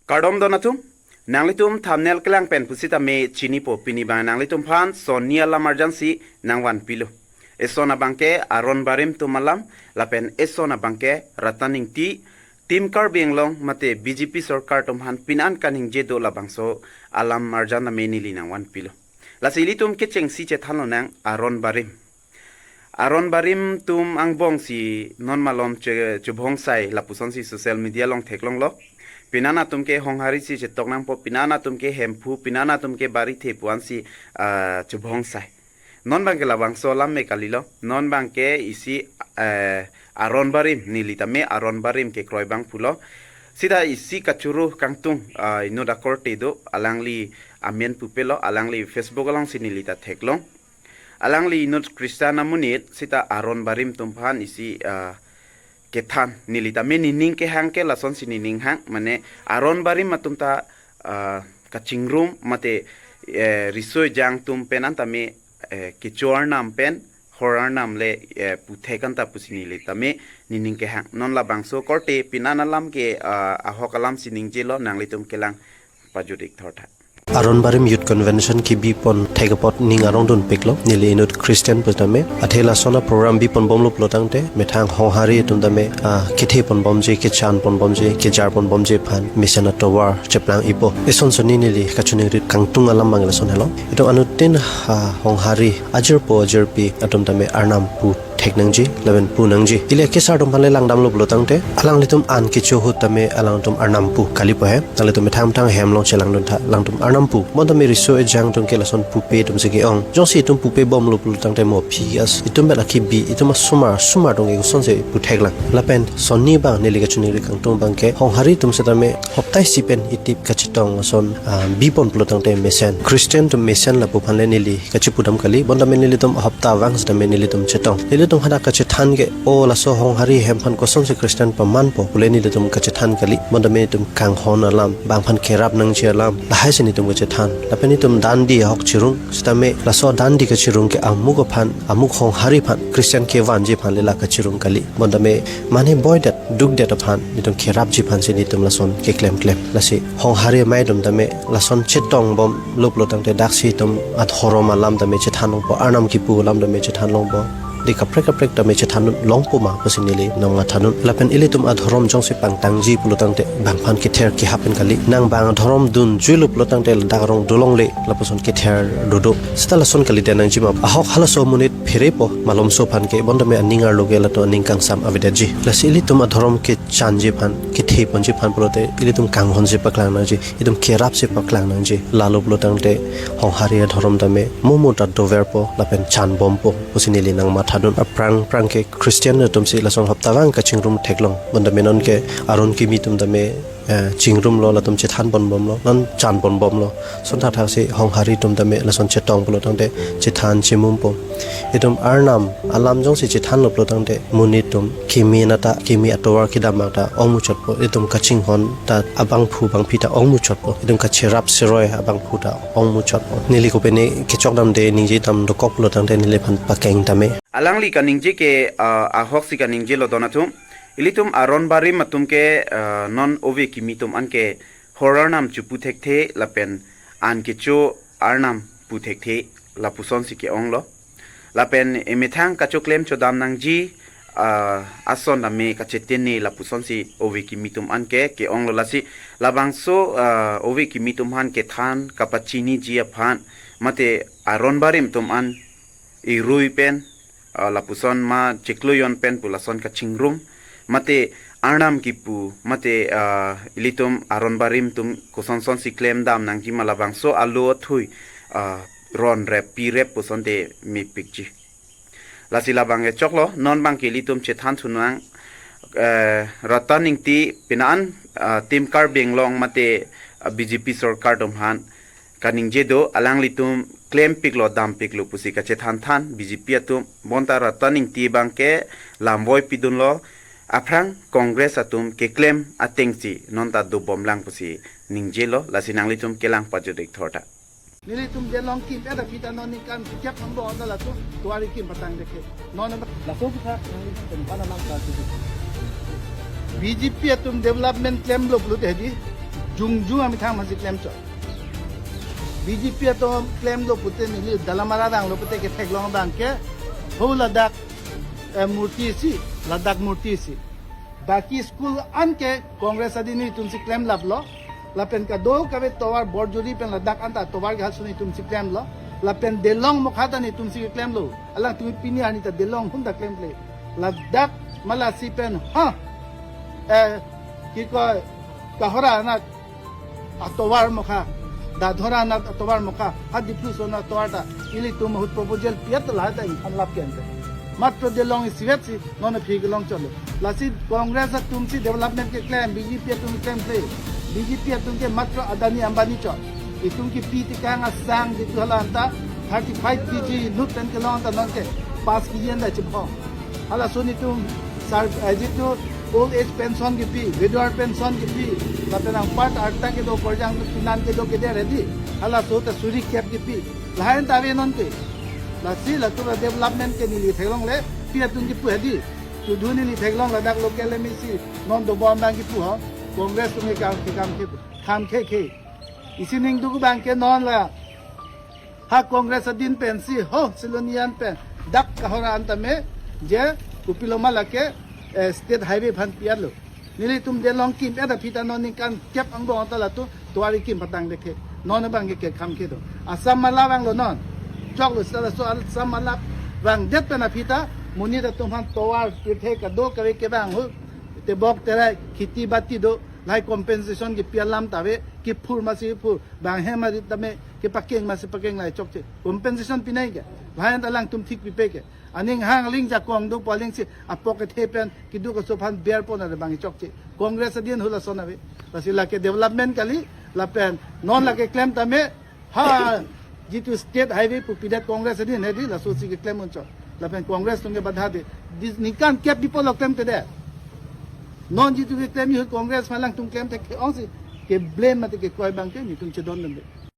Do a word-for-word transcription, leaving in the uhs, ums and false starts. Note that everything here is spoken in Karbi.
Kardom don atum, nanglitum thumbnail kelang pen pusitame chinipo, pini abang nanglitum aphan sonni alam arjan si nangvanpilo. Eson abangke Aron Barim atum alam, lapen eson abangke Ratan Ingti, Team Karbi Anglong mate B J P sorkar atum aphan pini an kaningje do labangso alam arjan tame neli nangvanpilo. Lasi ilitum kechengsi chethan lonang Aron Barim. Aron Barim atum angbong si non malom che-, chubhongsai lapuson si social media along theklonglo. Pini an atum ke Honghari si chetok nangpo, pini an atum ke Hemphu, pini an atum ke Barithe pu an si, ah, chubhongsai. Non abangke labangso alam me kalilo. Non abangke isi, eh, Aron Barim, neli tame Aron Barim kekroi abang pulo. Sita isi kachuru kangtung, ah, inut akorte do, alangli amen pupelo, alangli Facebook along si neli ta theklong. Alangli inut Christian amonit, sita Aron Barim atum aphan isi, ah, kethan, neli tame nening kehang ke lason si nening hang, mane Aron Barim atum ta, ah, kachingrum mate, eh, riso ejang atum pen an tame, eh, kecho arnam pen hor arnam le, eh, puthek an ta pusi neli tame nening kehang. Non labangso korte pini an alam ke, ah, ahok alam si ningjelo, nanglitum kelang pajut ik thortha. Aron Barim Youth Convention kebi pon thek apot ning arong dunpiklo, neli inut Christian pusitame. Athe lason aprogram bi ponbomlo pulo tangte, methang Honghari atum tame, ah, kethe ponbomji, kechan ponbomji, kejar ponbomji aphan mesen atovar cheplang ipo. Eson sonni neli kachiningri kangtung alam abang lason helo. Itum anuttin, ah, Honghari ajirpo ajirpi atum tame arnam puthek nangji, lapen pu nangji. Ili kesar atum aphan le langdamlo pulo tangte, alanglitum an kecho ahut tame alangtum arnam pu kalipo he. Alanglitum methang methang hem along chelangdun tha, alangtum arnam pu. Bonta me riso ejang atum ke lason pupe atum si ke-ong. Jongsi itum pupebomlo pulo tangte mo aphi as, itum pen akebi, itum asomar, somar atum ke kosonsi puthek lang. Lapen sonni abang neli kachiningri kangtung abangke, Honghari atum setame hopta isi pen itip kachetong ason, ah, bi pon pulo tangte mesen. Christian atum mesen lapu aphan le neli kachipudam kali, bonta me nelitum hopta vang setame nelitum chetong. Nelitum hadak kachethan ke, o laso Honghari ahem aphan kosonsi Christian pamanpo pule nelitum kachethan kali, bonta me nelitum kanghon alam, bang aphan kerap nangji alam, lahai si nelitum kachethan. Lapen nelitum dandi ahok chirung, setame laso dandi kachirung ke amuk aphan, amuk Honghari aphan, Christian kevanji aphan le la kachirung kali. Bonta me mane boidet, dukdet aphan, nelitum kerapji aphan si nelitum lason keklem klem. Lasi Honghari amei atum tame lason chetong bomlo pulo tangte daksi itum adhorom alam tame chethan longpo, arnam kipu alam tame chethan longpo. Di kaprek kaprek tame chethan longpo ma pusi neli nangmatha dun. Lapen ilitum adhorom jongsi pangtangji pulo tangte bang aphan kether kehap pen kali. Nang bang adhorom dunjuilo pulo tangte ladak arong dolongle lapuson kether dodo. Seta lason kalidet nangji ma. Ahok halaso amonit pherepo malomso aphan ke, bonta me aning arlo ke latum aning kangsam avedetji. Lasi ilitum adhorom kechanji aphan, kethe ponji aphan pulote ilitum kanghon si paklang nangji, itum kerap si paklang nangji. Lalo pulo tangte Honghari adhorom tame momo ta doverpo lapen chanbompo pusi neli nangmatha dun. Aphrang phrang ke Christian atum si lason hopta vang kachingrum theklong. Bonta me non ke aron kimi atum tame, eh, chingrumlo, latum chethan ponbomlo, non chan ponbomlo. Son thakthak si Honghari atum tame lason chetong pulo tangte chethan chemumpo. Itum arnam alam jongsi chethanlo pulo tangte monit atum kimi nata, kimi atovar kedam ta ongmuchotpo. Itum kachinghon ta abangphu bangphi ta ongmuchotpo. Itum kacherap cheroi abangphu ta ongmuchotpo. Neli kopine kechokdamde ningjedam dokok pulo tangte neliphan pakeng tame. Alangli kaningje ke, ah, ahok si kaningjelo don atum. Ilitum aron barim atum ke, ah, non ove kimi atum an ke hor arnam chepu thekthe lapen an kecho arnam pu thekthe lapuson si ke-onglo. Lapen emethang kachoklem chodam nangji, ah, ason tame kachetene lapuson si ove kimi atum an ke ke-onglo, lasi labangso, ah, ove kimi atum aphan kethan kapachiniji aphan mate aron barim atum an irui pen, ah, lapuson ma chiklo jon pen pu lason kachingrum mate arnam kipu mate, ah, ilitum aron barim atum kosonson si klemdam nangji ma labangso alo athui, ah, ron rep pi rep puson te mepikji. Lasi labang kechoklo, non abang ke ilitum chethan thunang, eh, Ratan Ingti pini an, ah, Team Karbi Anglong mate, ah, B J P sorkar atum aphan kaningje do, alanglitum klempiklo dampiklo pusi kachethan than B J P atum. Bonta Ratan Ingti abang ke lamvoi pidunlo, aphrang Congress atum keklem atengsi non ta dobomlang pusi ningjelo, lasi nanglitum kelang pajut ik thortha. Nelitum je long kim eda pita non ningkan kep nang do anda latum tuari kim patang deke. Non anda laso kita nang pen pana lang ka tu. B J P atum development klemlo blu dehdi. Jongjung amethang masi klemchot. B J P atum klemlo pute neli Dalamara vanglo pute ketheklong abang ke ho ladak, eh, murti isi, ladak murti isi. Baki school an ke Congress adin netum si klemlaplo. Lapen kadokave tovar Borjuri pen ladak anta tovar ke halaso netum si klemlo. Lapen Delong Mokha ta netum si klemlo. Alangtum pini arni ta Delong hum ta klemkle. Ladak Malasi pen ha, eh, kikoi, Kohora anat atovar Mokha, Dadhora anat atovar Mokha, ha Diphu ason atovar ta ilitum ahut proposal pi-et lahai ta ingthan lap ke ante. Matro Delong isivet si non aphi kelong chotlo. Lasi Congress atum si development keklem, B J P atum klemkle. B J P atum ke matro Adani Ambani chot. Itum kipi tekang asang jitu hala anta thirty-five K G inut pen kelong anta nonke pass kiji an ta chipho. Halaso netum sar, eh, jitu old age pension kipi, widower pension kipi, lapen anparta arta kedo, korjang tu pinan kedo keder hedi. Halaso ta suri kep kipi. Lahai anta ave nonke. Lasi latum adevelopment ke neli theklongle, pi atum kipu hedi. Tudu neli theklong ladak local M A C non dobom abang kipu ho. Congress atum ke kam ke kam ke kham khe khe. Isi ning duk abang ke non la ha Congress adin pensi ho Silonijan pen dak Kohora an tame je kopiloma lake, eh, state highway aphan pi-etlo. Nelitum Delong kim-et aphi ta non ningkan kep angbong ta latum tovar kekim patang dekhe. Non abang ke kekham ke do. Assam Mala vanglo non. Choklo seta laso Assam Mala vangdet pen aphi ta monit atum aphan tovar pirthe kadokave kevang ho. Tebok terai kheti bati do, lahai compensation kipi alam ta ave, kiphur masi phur, bang hem arit tame kepakeng masi pakeng lahai chokche. Compensation pinai ke, lahai anta alangtum thik pipe ke. Aning hang aling jakong do pu aling si apok kethe pen keduk aso aphan ber pon ave bang chokche. Congress adin halason ave. Lasi lake development kali, lapen non lake klem tame ha jitu state highway pu pidet Congress adin hedi, laso si keklem unchot. Lapen Congress atum ke badha de. Dis ningkan kep dipo lo klemte de. Non jitu keklem ahut Congress aphan alangtum klemte ke-ong si ke blame mate kekroi abang ke netum chedondunde.